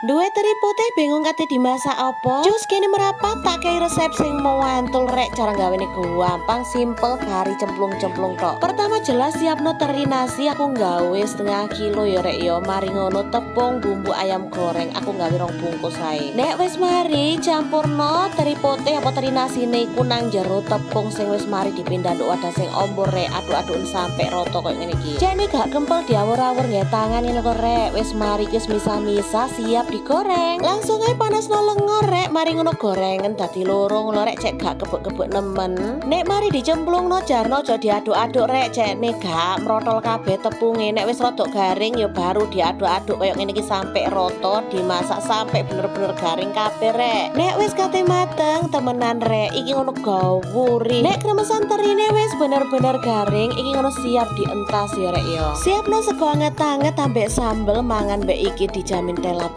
Duwe teri putih, bingung kate dimasak apa? Cus kene merapat, tak kei resep sing mantul, rek. Cara gawene gampang, simple, kari cemplung-cemplung tok. Pertama jelas siapno teri nasi, aku nggawe setengah kilo ya, rek, ya. Mari ngono tepung, bumbu ayam goreng, aku nggawe 2 bungkus ae. Nek wis mari, campurno teri putih apa teri nasine iku nang jero tepung sing wis mari dipindah nduk wadah sing ombo, rek. Aduk-aduk sampai roto koyo ngene iki. Cekne gak kempel, diawur-awur nggae tangan ngene kok, rek. Wis mari wis misah-misah, siap digoreng. Langsung ae panasno lengo, rek. Mari ngono gorengen dadi loro ngono, rek, cek gak kebek-kebek nemen. Nek mari dicemplungno, jarno aja diaduk-aduk, rek, cekne gak mrotol kabeh tepunge. Nek wis rodok garing ya baru diaduk-aduk koyo ngene iki sampai roto, dimasak sampai bener-bener garing kabeh, rek. Nek wis kate mateng temenan, rek, iki ngono gawuri. Nek kremesan terine wis bener-bener garing, iki ngono siap dientas ya, rek, ya. Siapno sego anget-anget ambek sambel, mangan mbek iki dijamin telap.